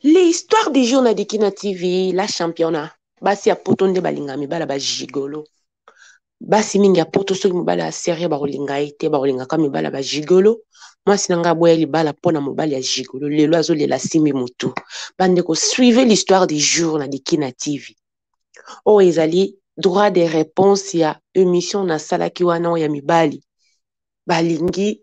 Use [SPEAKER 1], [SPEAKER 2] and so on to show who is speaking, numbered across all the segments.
[SPEAKER 1] L'histoire du jour na Dikina TV, la championnat. Basi ya poto nde balinga mibala ba gigolo. Basi mingi ya poto soki mobali ya serie bakolinga ye te, bakolingaka mibala ba gigolo. Mwasi na ngai aboya libala mpo na mobali ya gigolo, lelo azolela simbi motu. Bandeko, suivez l'histoire du jour na Dikina TV. Oyo ezali droit de réponse ya émission nasalaki wana oyo ya mibali balingi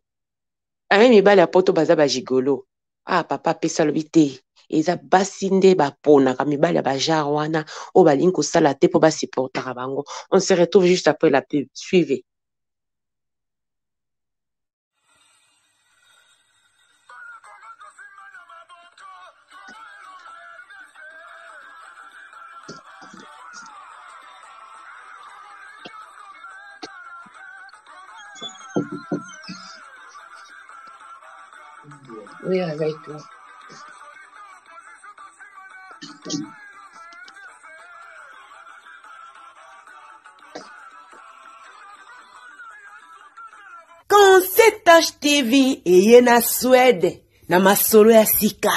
[SPEAKER 1] aye mibali ya poto baza ba gigolo. Ah papa apesi alobi te eza basi nde baponaka mibali ya ba genre wana oyo balingi kosala te mpo basupportaka bango. On se retrouve juste après la pub. Suivez. Oui, avec toi.
[SPEAKER 2] Concept TV eye na Suède na masolo ya sika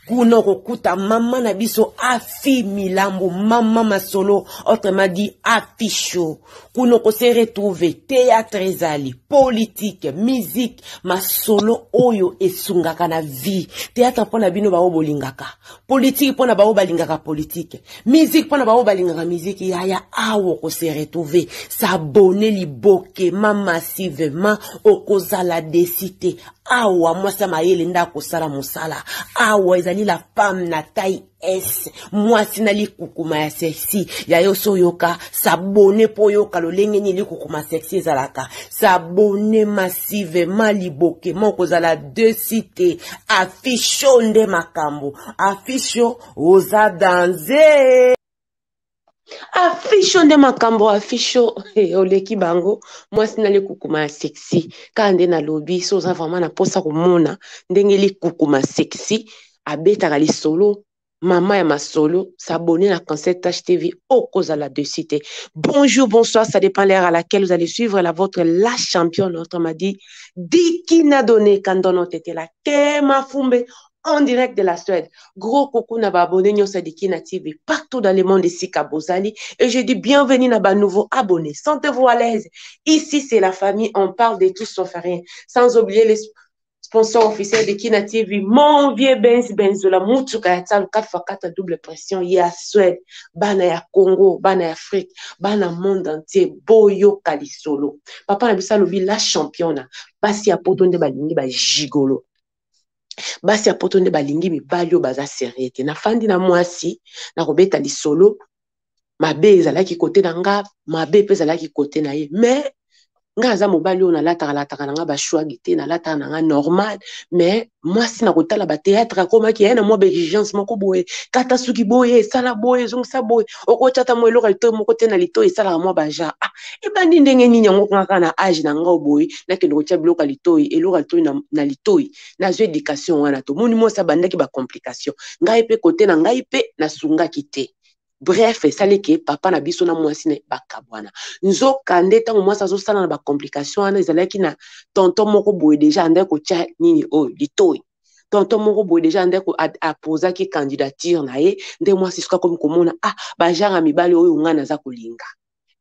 [SPEAKER 2] kuna okokuta mama na biso Afi Milambo, mama masolo, autrement dit Afi Show. Kuna okose retrouver théâtre ezali, politique, musique, masolo oyo esungaka na vie. Théâtre mpo na bino baoyo bolingaka, politique mpo na baoyo balingaka politique, musique mpo na baoyo balingaka musique. Yaya awa okose retrouver, s'abonner liboke mama massivement, okozala desi te. Awa mwasi ya mayele nde akosala mosala. Awa ezali la femme na taille S, mwasi na likukuma ya sexy. Ya yo so yoka, s'abonner po yoka lolenge nini likukuma sexy ezalaka. S'abonner massivement liboke moko ozala desi te. Affiche nde makambo, affiche oza danze.
[SPEAKER 1] Affiche nde makambo, affiche oleki bango. Mwasi na likukuma ya sexy kaka nde nalobi. So oza vraiment na mposa komona ndenge likukuma sexy abetaka lisolo, mama ya masolo, s'abonner na Concept H TV, okozala dessus te. Bonjour, bonsoir, ça dépend l'heure à laquelle vous allez suivre la vôtre, la championne, autrement dit Dikina Donné Kandono Tetela Kema Fumbe en direct de la Suède. Gros coucou na ba abonné nyonso ya Dikina TV partout dans le monde esika bozali. Et je dis bienvenue na ba nouveaux abonnés. Sentez-vous à l'aise. Ici c'est la famille, on parle de tout sauf rien. Sans oublier les sponsors officiels de Dikina TV, mon vieux Benz Benzola, Mutuka ya Tsalu, 4x4 double pression, ya Suède, bana ya Congo, bana ya Afrique, bana monde entier, boyo kalisolo. Papa na biso alobi la championne, basi ya poto nde balingi ba gigolo. Basi ya poto nde balingi mibali oyo baza sérieux te. Nafandi na mwasi, nakobeta lisolo, mabe ezalaki kote na nga, mabe pe ezalaki kote na ye. Mais nga aza mobali oyo nalataka lataka na nga ba shwagi te, nalataka na nga normal. Mais mwasi na kotala ba théâtre akomaki ye na mwa ba exigence moko boye, kata suki boye, sala boye, zongisa boye, okotya ata mwa eloko ya litoyi moko te na litoyi, esalaka mwa ba genre. Ah, ebandi ndenge nini yango kaka na âge na nga boye, nakende kotia biloko ya litoyi, eloko ya litoyi na litoyi, nazwi éducation wana. Tomoni mwasi abandaki ba complication, ngai pe kote na ngai pe nasungaki te. Bref, esali ke papa na biso na mwasi na bakabwana. Nzoka nde ntango mwasi azosala na ba complication wana, ezalaki na tonton moko boye déjà andaki kotia nini oyo litoyi. Tonton moko boye déjà andaki apozaki candidature na ye, nde mwasi soki akomi komona, ah, ba genre ya mibali oyo ngai naza kolinga.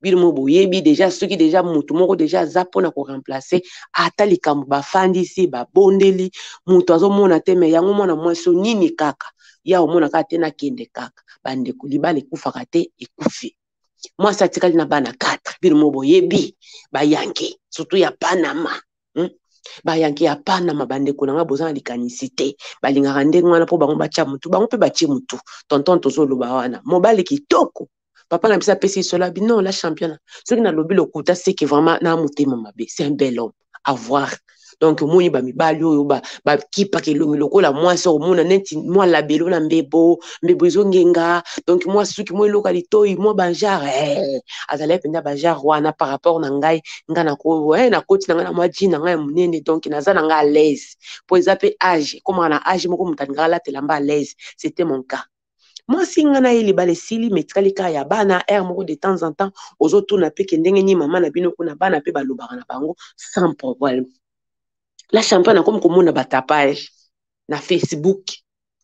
[SPEAKER 1] Bino mo boyebi déjà soki déjà motu moko déjà aza mpona ko remplacer, ata likambo bafandisi babondeli moto azomona te, mais yango mwana mwasi oyo nini kaka ya omona kaka te, nakende kaka. Bandeko, libala ekufaka te, ekufi. Mwasi atikali na bana 4, bino mo boyebi bayanke surtout ya Panama. Bayanke ya Panama, bandeko na nga boza na likanisi te, balingaka ndenge wana mpo bango batia mutu, bango mpe batie mutu. Tonton tozoloba wana mobali kitoko, papa na biso apesi solo abi non la championne. Soki nalobi lokuta, c'est que vraiment na motema mabe. C'est un bel homme à voir. Donc omoni ba mibali oyo bakipaka elongi lokola mwasi, omona neti mwa labelo na mbebo, mbebo ezongenga. Donc mwa suki, mwa eloko ya litoyi, mwa ba genre, azalaki mpenza ba genre wana par rapport na ngai. Ngai nakoti na ngai na mwa jean na ngai ya monene, donc naza na ngai à l'aise po eza pe âge, ekomaka na âge moko moto alingaka alatela mba à l'aise. C'était mon cas. Mwasi nga na ye libala esili, mais etikali kaka ya bana. Aire moko de temps en temps ozotuna pe ke ndenge nini mama na bino kuna, bana pe balobaka na bango sans problème. La championne akomi komona ba tapage na Facebook.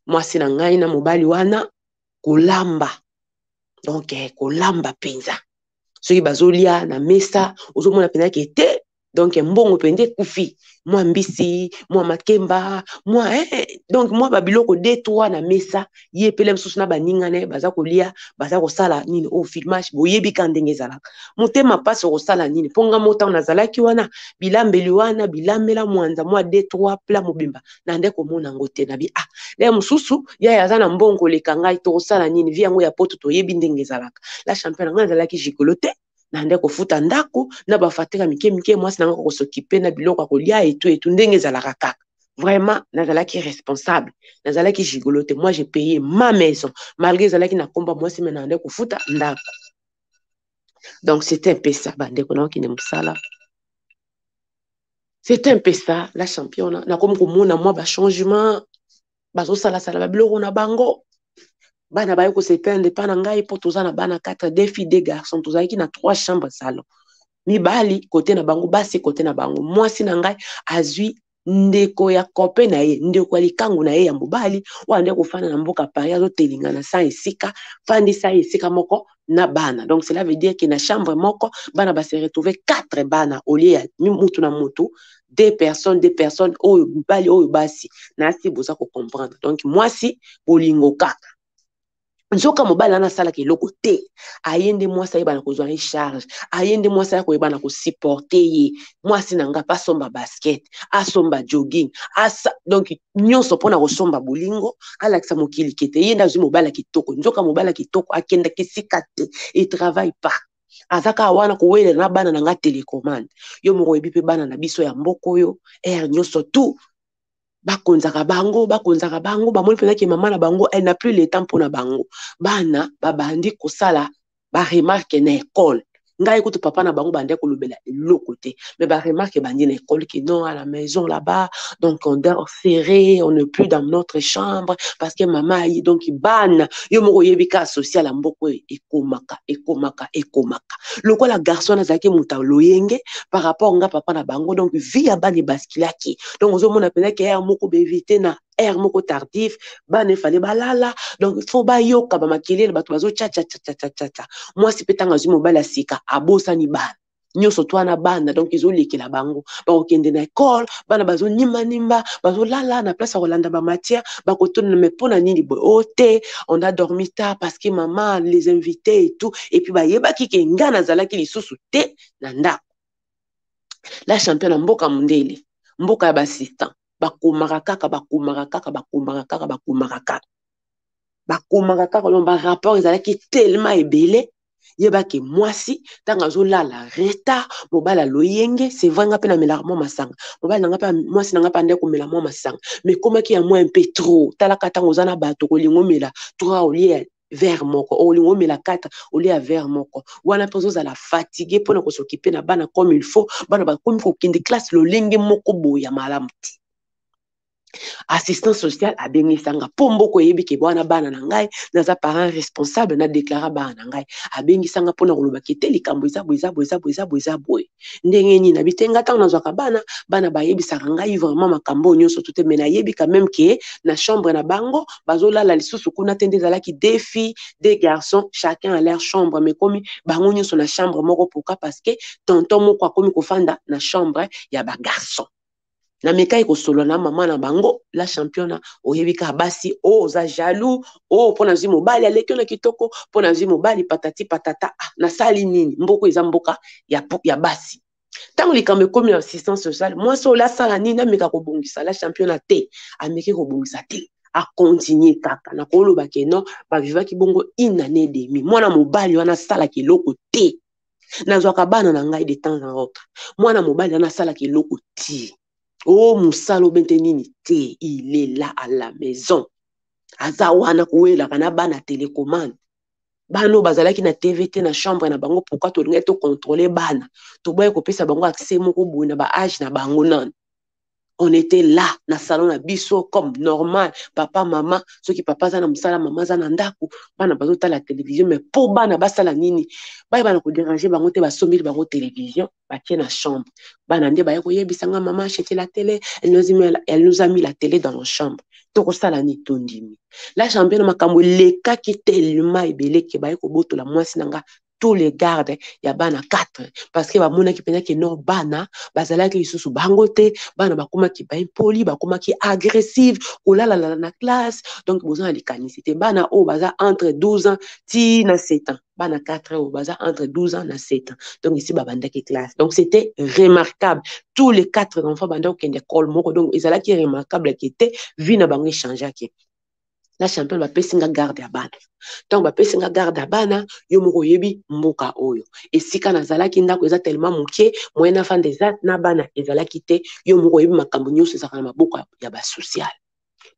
[SPEAKER 1] Mwasi na ngai na mobali wana kolamba, donc kolamba mpenza. Soki bazolia na mesa, ozomona mpenza ke te, donc mbongo mpenza ekufi, mwa mbisi, mwa makemba, mwa donc mwa babiloko de trois na mesa. Ye pele mosusu na baninga na ye baza kolia, baza kosala nini oyo, filmage. Boyebi ka ndenge ezalaka, motema mpasi. Okosala nini? Mpo nga mo ntango nazalaki wana, bilambeli wana, bilambela mwanza mwa deux trois plat mobimba na nde komona yango te. Nabi ah, le mosusu yaya aza na mbongo koleka ngai, tokosala nini? Vie yango ya poto, toyebi ndenge ezalaka. La champion na ngai, azalaki gigolo te. Na nde kofuta ndako na bafatire mike mike, mwasi na ngai kosokipe na biloko ya kolia etu etu, ndenge ezalaka kaka. Vraiment nazalaki responsable, nazalaki gigolo te. Moi, je payais ma maison malgré ezalaki na komba mwasi, me na nde kofuta ndako. Donc c'était un peu ça, bandeko. Naokende mosala, c'était un peu ça, la championne. Nakomi komona mwa bachangement, bazosalasala babiloko na bango. Bana baye kose plaindre epa na ngai, mpo toza na bana 4, deux filles, deux garçons. Tozalaki na trois chambres, salon, mibali kote na bango, basi kote na bango. Mwasi na ngai azwi ndeko ya copain na ye, ndeko ya likangu na ye ya mobali, oyo ande kofanda na mboka Paris, azotelingana sa esika, fandisa ye esika moko na bana. Donc cela veut dire que na chambre moko bana base retrouve quatre bana au lieu ya mutu na mutu, deux personnes, deux personnes, oyo mibali, oyo basi. Nasi boza kocomprendre. Donc mwasi bolingo kaka, nzoka mobali wana asalaka eloko te. Aye nde mwasi ayeba na kozwa ye charge, aye nde mwasi aya koyeba na kosupporter ye. Mwasi na nga mpe asomba basket, asomba jogging, asa donc nyonso mpona kosomba bolingo, alakisa mokili kete ye nde azwi mobali ya kitoko. Nzoka mobali ya kitoko akendaki esika te, e travaille pas, aza kaka wana kowelela na bana na nga télécommande. Yo moko oyebi mpe bana na biso ya mboka oyo, aire nyonso tout bakonzaka bango, bakonzaka bango. Bamoni mpenza ke mama na bango, elle n'a plus le temps mpona bango. Bana babandi kosala baremarque na ekole. Ngai kutu papa na bango bandi kolobela eloko te, mais baremarque ebandi na école que non, à la maison là-bas, donc on dort serré, on n'est plus dans notre chambre parce que mama ayi. Donc bana, yo moko oyebi kaka social ya mboka oyo, ekomaka, ekomaka, ekomaka. Lokola garçon azalaki moto ya loyenge par rapport nga papa na bango, donc vie ya bana ebaskilaki. Donc ozomona mpenza ke heure moko baévite na heure moko tardif, bana efale balala, donc faut bayoka bamakelele, bato bazochachachachachacha. Mwasi mpe ntango azwi mobali ya sika, abosani bana nyonso to wana. Bana donc ezolekela bango, bakokende na ekole, bana bazonimbanimba, bazolala na place ya kolanda bamatière. Bakotuna: "Me mpo na nini boye?" "O te, on a dormi tard parce que maman, les invités et tout." Et puis bayebaki ke nga nazalaki lisusu te na ndako. La champion, na mboka mondele, mboka ya baassistant, bakomaka kaka, bakomaka kaka, bakomaka kaka, bakomaka kaka, bakomaka kaka. Donc barapport ezalaki tellement ebele. Yebaki mwasi ntango azolala retard, mobali aloyenge. C'est vrai, nga mpe namelaka mwa masanga. Mobali na nga mpe, mwasi na nga mpe ande komela mwa masanga, mais ekomaki ya mwa un peu trop. Talaka, ntango oza na bato, kolinga omela trois au lieu ya verre moko, olinga omela 4 au lieu ya verre moko wana, mpe ozozala fatigue mpona kosokipe na bana comme il faut. Bana bakomi kokende classe lolenge moko boye ya malamu te. Assistance sociale abengisanga mpo mboka oyebi ke wana bana na ngai, naza parent responsable, nadéclara bana na ngai. Abengisanga mpona kolobaki te likambo eza boye, eza boye, eza boye, eza boye, eza boye. Ndenge nini? Nabi te, nga ntango nazwaka bana, bana bayebisaka ngai vraiment makambo oyo nyonso tu te, mais nayebi quand même ke na chambre na bango bazolala lisusu kuna te. Nde ezalaki deux filles, deux garçons, chacun à leur chambre, mais komi bango nyonso na chambre moko. Pourquoi? Parce que tonton moko akomi kofanda na chambre ya bagarçon. Namekaki kosolola na mama na bango. La championa, oyebi kaka basi oyo, oza jaloux oyo mpo nazwi mobali aleki na kitoko, mpo nazwi mobali patati patata. Ah, nasali nini? Mboka eza mboka ya basi. Ntango likambo ekomi na assistance sociale, mwasi oyo asala nini? Ameka kobongisa, la championa, te. Ameki kobongisa te, akontinue kaka. Nakoloba ke non, bavivaki bongo une année demi. Mwana mobali wana asalaka eloko te. Nazwaka bana na ngai de temps en autre. Mwana mobali wana asalaka eloko te, o mosala obe nte nini te. Il est là à la maison, aza wana kowelaka na bana télécommande. Bana oyo bazalaki na TV te na chambre na bango. Pourquoi tolingaki tocontrôle bana? Toboyi kopesa bango accès moko boye na baage na bango nano. On était là na salon na biso comme normal, papa, mama. Soki papa aza na mosala, mama aza na ndako, bana bazotala télévision. Mais mpo bana basala nini? Bayebana kodéranger bango te. Basombeli bango télévision, batie na chambre. Bana nde baye koyebisa nga: "Mama acheté la télé, elle nous a mis la télé dans nos chambres." Tokosala nini? Tondimi. La championne, makambo elekaki tellement ebele ke baye kobotola mwasi na nga tous les gardes ya bana 4, parce que bamonaki mpenza ke non, bana bazalaki lisusu bango te. Bana bakomaki baimpolis, bakomaki agressive, kolalala na classe. Donc boza na likanisi te, bana oyo baza entre 12 ans ti na 7 ans, bana 4 oyo baza entre 12 ans na 7 ans, donc esi babandaki classe. Donc c'était remarquable, tous les quatre enfants bandaki kokende école moko. Donc ezalaki remarquable ke te, vie na bango echangeaki. La championne, bapesi nga garde ya bana. Ntango bapesi nga garde ya bana, yo moko oyebi mboka oyo esika nazalaki, ndako eza tellement moke, moyen nafanda eza na bana ezalaki te. Yo moko oyebi, makambo nyonso ezalaka na maboko ya basocial.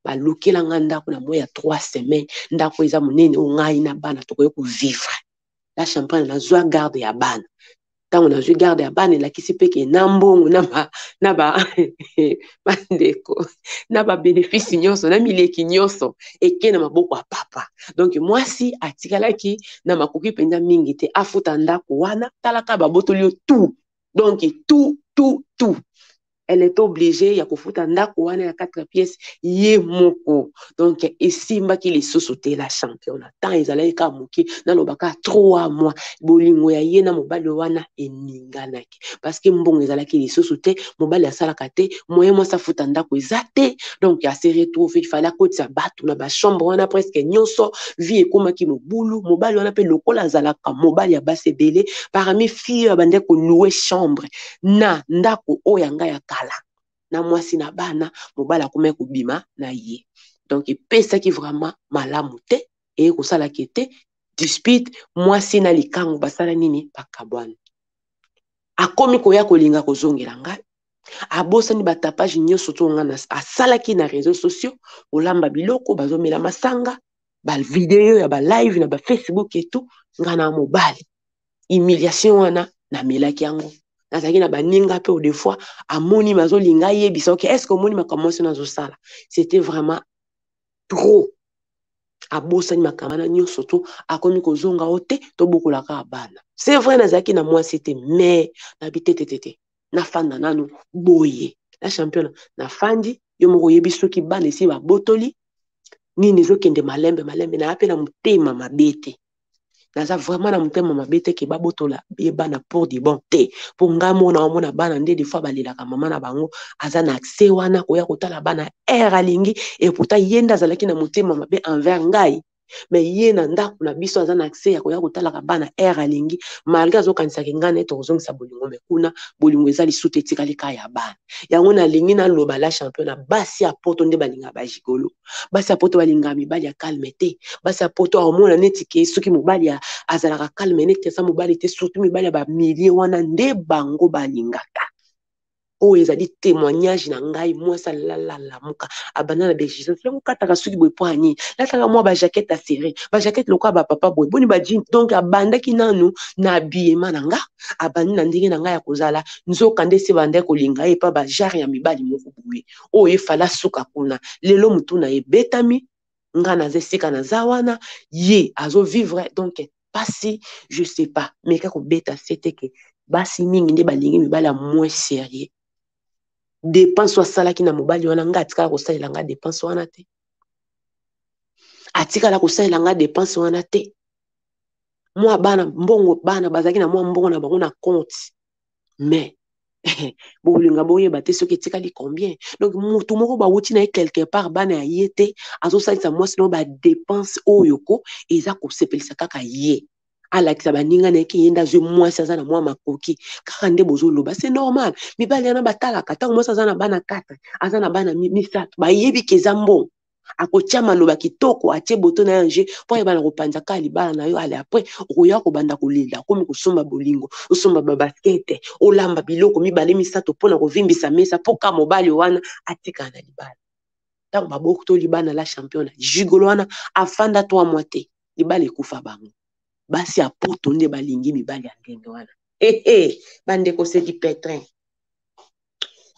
[SPEAKER 1] Balukela nga ndako na moi ya 3 semaines. Ndako eza monene oyo ngai na bana tokoki kovivre. La championne, nazwa garde ya bana. Ntango nazwi garde ya bana, elakisi mpe ke na mbongo na ba bandeko na babénéfice nyonso na mileki nyonso eke na maboko ya papa. Donc mwasi atikalaki na makoki mpenza mingi te afuta ndako wana. Talaka, babotoli yo tout, donc tout, tout, tout. Elle est obligée ya kofuta ndako wana ya 4 pièces ye moko. Donc esimbaki lisusu te. La championne, temps ezalaki kaka moke, nalobaka 3 mois, bolingo ya ye na mobali wana eninganaki, parce que mbongo ezalaki lisusu te, mobali asalaka te, moyen mwasi afuta ndako eza te. Donc ase retrouve, il fallait akotisa bato na bachambre wana presque nyonso. Vie ekomaki mobulu. Mobali wana mpe, lokola azalaka mobali ya basi ebele, parmi fille oyo abandaki kolouer chambre na ndako oyo ya ngai ya kala na mwasi na bana, mobali akomaki kobima na ye. Donc epesaki vraiment malamu te. Eye kosalaki te dispute, mwasi na likango basala nini? Bakabwana. Akomi koya kolinga kozongela ngai, abosani batapage nyonso to nga asalaki na réseaux sociaux, kolamba biloko, bazomela masanga, bavideo ya balive na bafacebook etu. Ngai na mobali, humiliation wana namelaki yango. Nazalaki na baninga mpe, des fois amoni bazolinga ayebisa: "Ok, est ce que omoni makambo mwasi nazosala?" C'était vraiment trop. Abosani makambo wana nyonso to akomi kozonga o te, tobokolaka bana. C'est vrai, nazalaki na mwasi te, mais nabi te, te, te, te, nafanda nanu boye. La championne, nafandi. Yo moko oyebi, soki bana esi babotoli nini, ezokende malembe malembe. Naya mpe na motema mabe te, naza vraiment na motema mabe te ke babotola ye bana pour de bon te. Mpo ngai mona omona bana nde des fois balelaka mama na bango, aza na accès wana koya kotala bana heure alingi. Et pourtant ye nde azalaki na motema mabe envers ngai, mais ye na ndako na biso aza na accès ya koya kotalaka bana heure alingi, malgré azokanisaki ngai na ye tokozongisa bolingo. Mais kuna bolingo eza lisusu te, etikali kaka ya bana. Yango nalingi naloba, la championne, basi ya poto nde balingaka bagigolo. Basi ya poto balingaka mibali ya calme te. Basi ya poto aomona neti ke soki mobali azalaka calme, neti aza mobali te. Surtout mibali ya bamilie wana nde bango balingaka. Oyo ezali témoignage na ngai. Mwasi alalalamuka, abanda na baexigence yango: "Kataka soki boye mpo ani lataka mwa bajaquette aserré, bajaquette lokola bapapa boye, boni bajean." Donc abandaki nanu na habillement na nga, abandi na ndenge na ngai ya kozala. Nzoka nde se bandaki kolinga ye epa bajare ya mibali moko boye oyo efala suka kuna. Lelo motu na ebetami, nga naza esika naza wana, ye azovivre donc pasi, je sais pas. Mais kaka kobeta se te ke basi mingi nde balingi mibali ya moins sérieux. Dépense oyo asalaki na mobali wana, nga atikala kosalela nga dépense wana te, atikala kosalela nga dépense wana te. Mwa bana, mbongo bana bazalaki na mwa mbongo na bango na compte, mais bolinga boyeba te soki etikali combien. Donc motu moko bawuti na ye quelque part, bana ya ye te, azosalisa mwasi na badépense oyo ko eza kosepelisa kaka ye, alakisa baninga na ye ke ye nde azwi mwasi aza na mwa makoki. Kaka nde bozoloba, c'est normal. Mibali wana batalaka ntango mwasi aza na bana 4, aza na bana misato, bayebi ke eza mbongo. Akotia maloba kitoko, atie boto na ye ange mpo ayeba na kopanza kaka libala na yo. Ale, après okoya kobanda kolela. Akomi kosomba bolingo, osomba babaskete, olamba biloko mibale misato mpona kovimbisa mesa, mpo ka mobali wana atikala na libala. Ntango babotoli bana, la championne, gigolo wana afanda 3 mois te, libala ekufa. Bango basi ya poto nde balingi mibali ya ndenge wana. Ehe, bandeko, c'est du pétrin.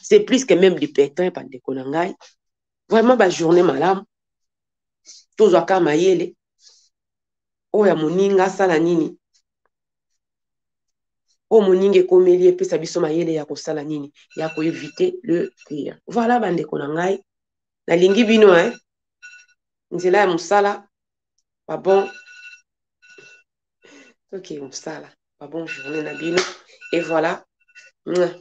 [SPEAKER 1] C'est plus que même du pétrin, bandeko na ngai. Vraiment ba journée malamu. Tozwaka mayele. Oyo ya moninga asala nini? Oyo moninga ekomeli epesa biso mayele ya kosala nini? Ya koevite le pire. Voilà bandeko na ngai. Nalingi bino hein. Nzela ya mosala ba bon tokei mosala ba bon journée na bino et voilà. Mouah.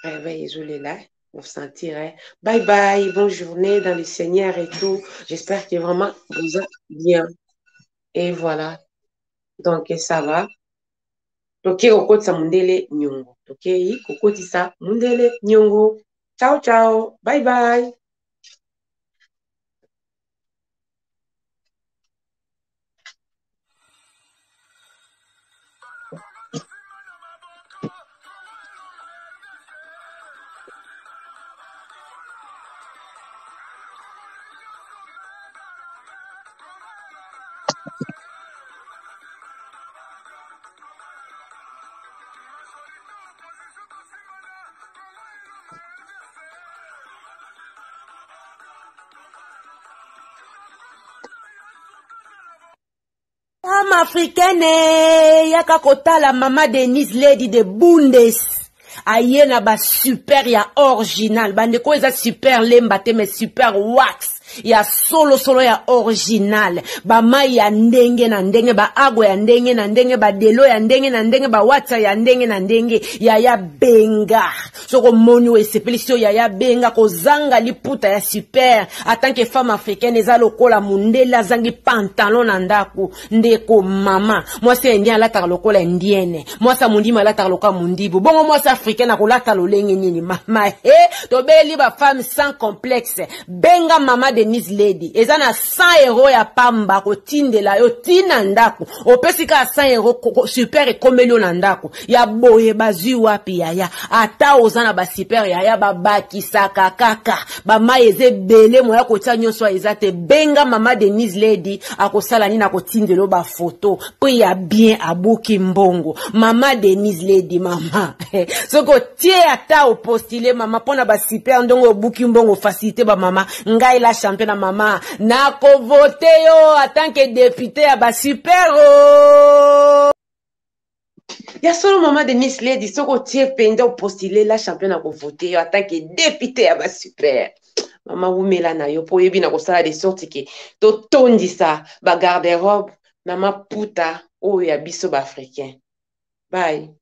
[SPEAKER 1] Réveil ezolela vous sentir hein. Bye bye, bonne journée dans le Seigneur et tout. J'espère que vraiment vous êtes bien. Et voilà. Donc ça va. Tokei kokotisa mundele nyongo. Tokei kokotisa mundele nyongo. Ciao ciao. Bye bye.
[SPEAKER 2] Femme africaine yaka kotala mama Denise Lady de Bundes aye na ba super ya original bandeko eza super lemba te mais super wax ya solo solo ya original bamai ya ndenge na ndenge baagwa ya ndenge na ndenge badelo ya ndenge na ndenge bawatsa ya ndenge na ndenge yaya benga soki omoni oyo esepelisi yo yaya benga kozanga liputa ya super atanke femme africaine eza lokola mundele azangi pantalon na ndako ndeko mama mwasi ya indien alataka lokola indienne mwasi ya mondimi alataka lokola mondibu bongo mwasi africaine akolata lolenge nini mama he tobeli bafemme sans complexe benga mama denise lady eza na 100 euro ya pamba kotindela yo ntina ndako opesi kaka 100 euro super ekomeli yo na ndako ya boye bazwi wapi yaya ata oza na basuper yaya babakisaka kaka bamai eza ebele moya kotia nyonso eza te benga mama denise lady akosala nini akotindela yo bafoto mpo ya bien abuki mbongo mama denise lady mama soki otie ata opostile mama mpo na basuper ndongo obuki mbongo facilité bamama ngai la champion na mama nakovote yo atanke depute ya basuper o
[SPEAKER 1] Ya solo mama Denise Lady, soki otie mpenza opostile la champion na kovote yo atanke depute ya basuper. Mama wumela na yo mpo oyebi na kosala de sorte ke totondisa bagarde-robe na maputa oyo ya biso baafricain. Bye.